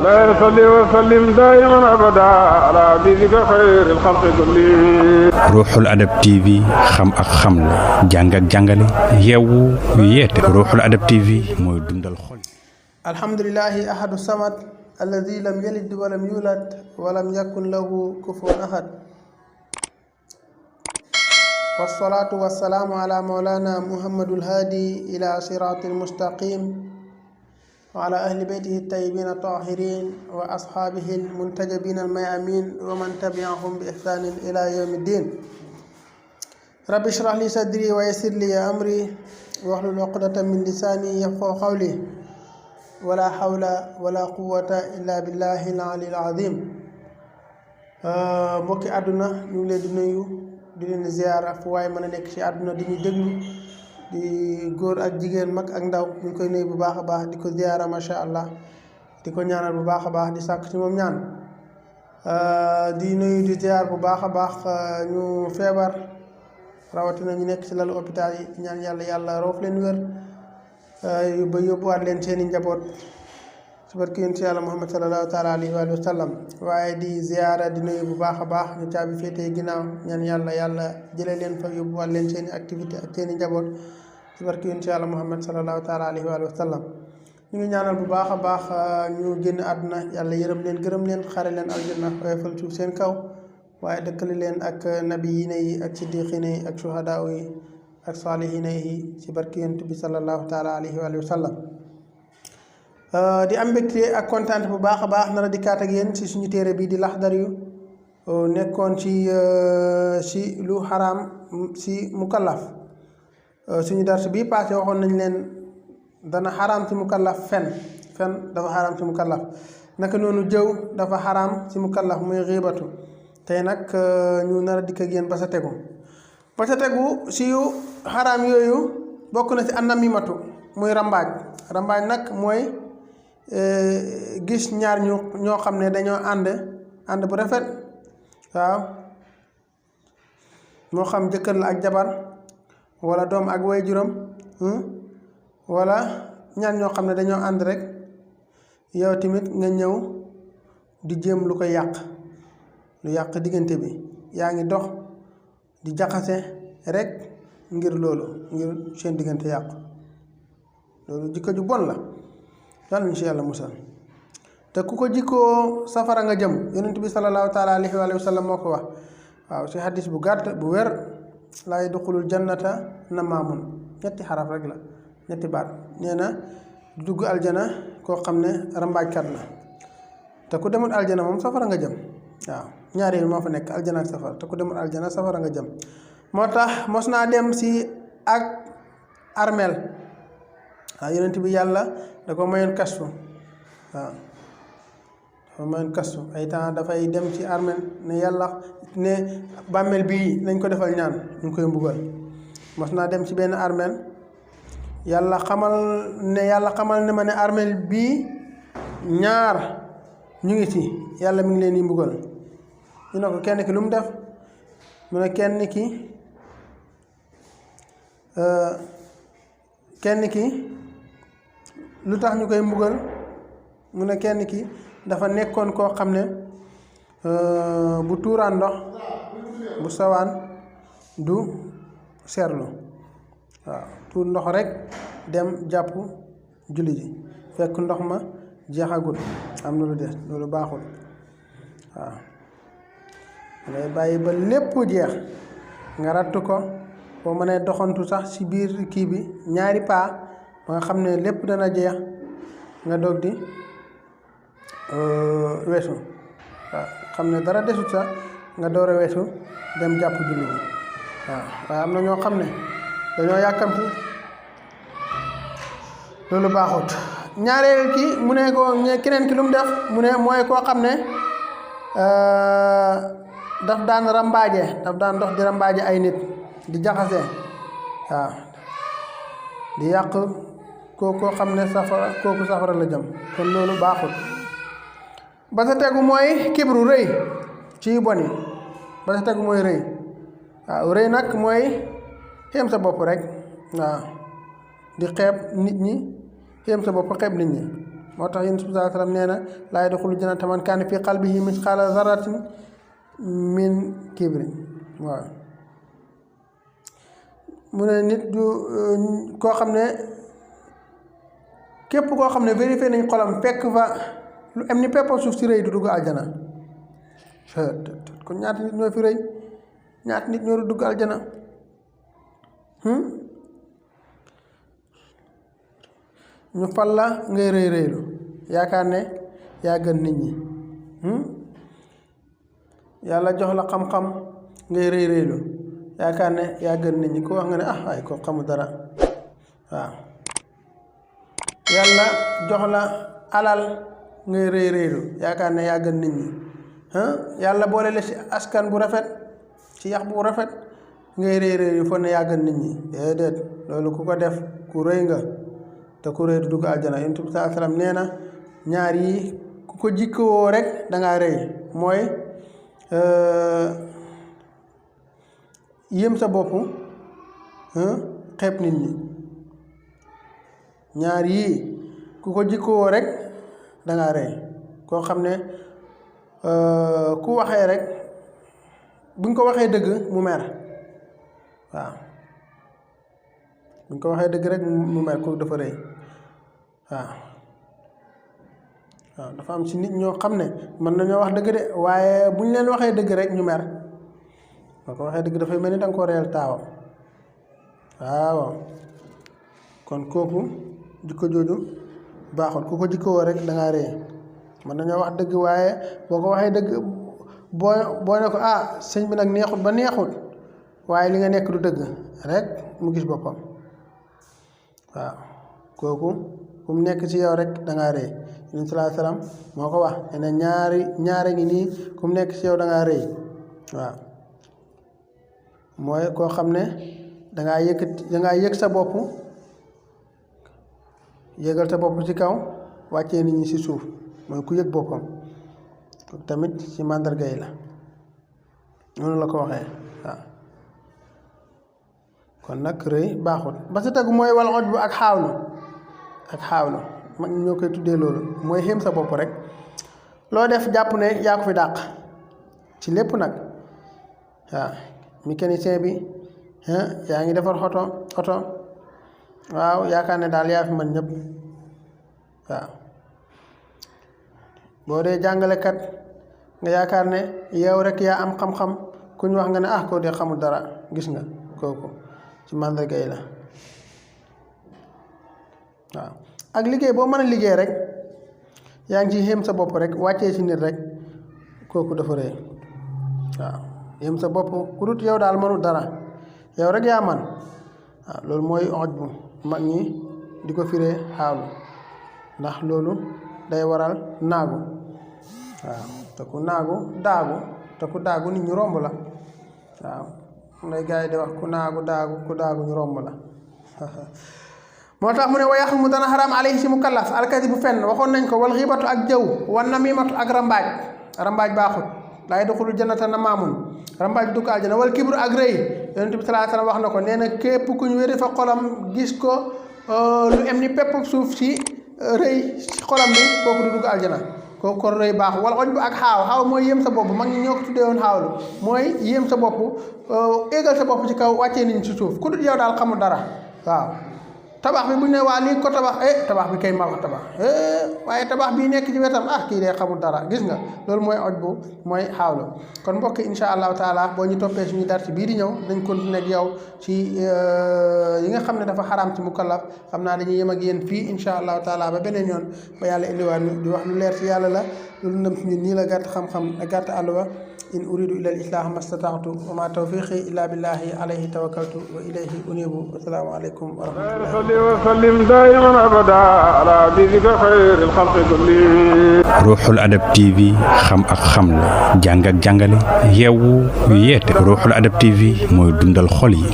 لا يصلي وسلم دائما ابدا على حبيبك خير الخلق كلهم. Ruuxul Adab TV xam ak xamle jàng ak jàngale yeewu yeete. Ruuxul Adab TV mooy dundal xol. alhamdulillahi ahadu samad alladi lam yalid walam yulad walam yakun lahu kufuwan ahad. wasalaatu wasalaamu ala mawlana muhammadul hadi ila siratil mustaqim wa ala ahli beytihi tayyibin tahirin wa ashaabihi almuntajabin almayamin wa man tabi'ahum bi ihsanin ila yawmi ddin. rabbi shrah li sadri wa yassir li amri wahlul uqdatan min lisani yafqahu qawli wala hawla wala quwwata illa billahi al-aliyyil azim. mbokki àdduna ñu ngi leen di nuyu di leen ziyaara fu waaye mën a nekk ci àdduna di ñu déglu di góor ak jigéen mag ak ndaw ñu ngi koy nuyu bu baax a baax di ko ziyaara macha allah di ko ñaanal bu baax a baax di sàkk ci moom ñaan. di nuyu di ziyaar bu baax a baax ñu feebar rawatina ñu nekk ci lalu hôpital yi ñaan yàlla roof leen wér ba yóbbuwaat leen seeni njaboot ci barke yonent yàlla Muhammad sallallahu taala alayhi wa sallam. waaye di ziyaara di nuyu bu baax a baax ñu caabi féetee ginnaaw ñaan yàlla jëlee leen fa yóbbuwaat leen seeni activité ak seeni njaboot ci barke yonent yàlla Muhammad sallallahu taala alayhi wa sallam. ñu ngi ñaanal bu baax a baax ñu génn àdduna yàlla yërëm leen gërëm leen xare leen aljanna woyofal suuf seen kaw waaye dëkkali leen ak nabiyiina yi ak siddiqiina yi ak shuhadaa yi ak saalihiina yi ci barke yonent bi sallallahu taala alayhi wa sallam. di am mbégte ak kontaan bu baax a baax nar a dikkaat ak yéen ci suñu téere bii di Laxdari yu nekkoon ci lu xaraam ci mukallaf. suñu dars bii passé waxoon nañ leen dana xaraam ci mukallaf fen dafa xaraam ci mukallaf naka noonu jëw dafa xaraam ci mukallaf muy xiibatu. tey nag ñu nar a dikk ak yéen ba sa tegu ci yu xaraam yooyu bokk na ci annamimatu muy rambaaj nag mooy gis ñaar ñoo xam ne dañoo ànd bu rafet waaw moo xam jëkkër la ak jabar wala doom ak waajuram wala ñaar ñoo xam ne dañoo ànd rek yow tamit nga ñëw di jéem lu ko lu yàq diggante bi yaa ngi dox di jaxase rek ngir seen diggante yàqu loolu jikko ju bon la yàlla ñu ci yàlla musal te ku ko jikkoo safara nga jëm yonent bi sallallahu taala alayhi wa sallam moo ko wax waaw ci hadis bu gàtt bu wér laa yadxulul jannata namaamun ñetti xaraf rek la ñetti baat nee na du dugg aljana koo xam ne rambaajkat la te ku demul aljana moom safara nga jëm waaw ñaari yi moo fa nekk aljana ak safara te ku demul aljana safara nga jëm. moo tax mos naa dem si ak armel waaw yonent bi yàlla da ko mayoon kastu waaw dafa mayoon kastu ay temps dafay dem ci armel ne yàlla ne bàmmeel bii nañ ko defal ñaan ñu ngi koy mbugal. mos naa dem ci benn armel yàlla xamal ne ma ne armel bii ñaar ñu ngi ci yàlla mi ngi leen di mbugal. ñu ne ko kenn ki lu mu def mu ne kenn ki lu tax ñu koy mbugal mu ne kenn ki dafa nekkoon koo xam ne bu tuuraan ndox bu sawaan du seerlu waaw tuur ndox rek dem jàpp julli ji fekk ndox ma jeexagul am na lu des loolu baaxul waaw ngay bàyyi ba lépp jeex nga ratt ko boo mënee doxantu sax ci biir kii bi ñaari paa ba nga xam ne lépp dana jeex nga doog di weesu waaw xam ne dara desut sax nga door a weesu dem jàpp julli bi waaw waaye am na ñoo xam ne dañoo yàkkamti loolu baaxut. ñaareel ki mu ne ko keneen ki lu mu def mu ne mooy koo xam ne daf daan dox di rambaaje ay nit di jaxase waaw di yàq koo xam ne kooku safara la jëm kon loolu baaxul. ba sa tegu mooy kibru rëy ci bon yi ba sa tegu mooy rëy waaw rëy nag mooy xeem sa bopp rek waaw di xeeb nit ñi xeem sa bopp xeeb nit ñi moo tax yonent bi sallallahu alayhi wa sallam nee na laa yadxulu jannata man kaana fi qalbihi misqaala zarratin min kibrin waaw mu ne nit du koo xam ne képp koo xam ne vérifié nañ xolam fekk fa lu am ni pepp suuf si rëy du dugg aljana kon ñaata nit ñoo fi rëy ñaata nit ñoo du dugg aljana ñu fal la ngay rëy rëylu yaakaar ne yaa gën nit ñi yàlla jox la xam-xam ngay rëy rëylu yaakaar ne yaa gën nit ñi ko wax nga ne waaye ko xamul dara waaw yàlla jox la alal ngay rëy rëylu yaakaar ne yaa gën nit ñi yàlla boole la ci askan bu rafet ci yax bu rafet ngay rëy rëylu fo ne yaa gën nit ñi déedéet loolu ku ko def ku rëy nga te ku rëy du dugg aljana yonent bi sallallahu alayhi wasallam nee na ñaar yi ku ko jikkoo rek dangaa rëy mooy yéem sa bopp xeeb nit ñi ñaar yii ku ko jikkoo rek dangaa rëy koo xam ne ku waxee rek buñ ko waxee dëgg mu mer waaw buñ ko waxee dëgg rek mu mer kooku dafa rëy waaw dafa am ci nit ñoo xam ne mën nañoo wax dëgg de waaye buñ leen waxee dëgg rek ñu mer boo ko waxee dëgg dafay mel ni danga ko reel taawam waaw kon kooku jikko jooju baaxul ku ko jikkoo rek dangaa rëy mën nañoo wax dëgg waaye boo ko waxee dëgg boo ne ko sëñ bi nag neexut ba neexut waaye li nga nekk du dëgg rek mu gis boppam waaw kooku ku mu nekk ci yow rek dangaa rëy yonent sallallahu alayhi wasallam moo ko wax ne ñaari ngi nii ku mu nekk ci yow dangaa rëy waaw mooy koo xam ne dangaa yëg sa bopp yëgal sa bopp ci kaw wàccee nit ñi ci suuf mooy ku yëg boppam tamit ci màndarga yi la noonu la ko waxee waaw kon nag rëy baaxul ba si tegu mooy wal oj bu ak xaawlu mag ñoo koy tuddee loolu mooy xéem sa bopp rek loo def jàpp ne yaa ko fi dàq ci lépp nag waaw mécanicien bi yaa ngi defar oto waaw yaakaar ne daal yaa fi mën ñëpp waaw boo dee jàngalekat nga yaakaar ne yow rek yaa am xam-xam ku ñu wax nga ne koo dee xamul dara gis nga kooku ci màndarga yi la waaw ak liggéey boo mën a liggéey rek yaa ngi ci xéem sa bopp rek wàccee ci nit rek kooku dafa rëy waaw yéem sa bopp ku dut yow daal mënul dara yow rek yaa man waaw loolu mooy oj bu mag ñi di ko firee xaalu ndax loolu day waral naagu waaw te ku naagu daagu nit ñu romb la waaw nday gars yi di wax ku daagu ñu romb la moo tax mu ne wa yaxrumu dana xaraam alayhi si mukallaf alkadibu fenn waxoon nañ ko wal xiibatu ak jëw wan namimatu ak rambaaj baaxut laa yadxulu jannata namaamun rambaaj dugg aljana wal kibru ak rëy yonent bi sallallahu alayhi wasallam wax na ko nee na képp ku ñu wéri fa xolam gis ko lu em ni pepp suuf si rëy si xolam bi kooku du dugg aljana kooku kon rëy baaxut wala oj bu ak xaaw mooy yéem sa bopp mag ñi ñoo ko tuddee woon xaawlu mooy yéem sa bopp éegal sa bopp ci kaw wàccee nit ñi ci suuf ku dul yow daal xamul dara waaw tabax bi bu ñu ne waa lii ko tabax bi kay ma ko tabax waaye tabax bii nekk ci wetam kii dee xamul dara gis nga loolu mooy oj bu mooy xaawlu kon mbokk insha allahu taala boo ñu toppee suñu dar ci bii di ñëw dañ continuer ak yow ci yi nga xam ne dafa xaraam ci mukallaf xam naa dañuy yem ak yéen fii insha allahu taala ba beneen yoon ba yàlla indiwaat ñu di wax lu leer ci yàlla la loolu nam suñu nii la gàtt xam-xam gàtt àlluwa in uridu illa al-islaha mastata'tu wa ma tawfiqi illa billahi alayhi tawakkaltu wa ilayhi unibu assalamu alaykum wa rahmatullahi صلي وسلم دائما ابدا على حبيبك خير الخلق كلهم ruuxul adab tv xam ak xamle jàng ak jàngale yeewu yeete ruuxul adab tv mooy dundal xol yi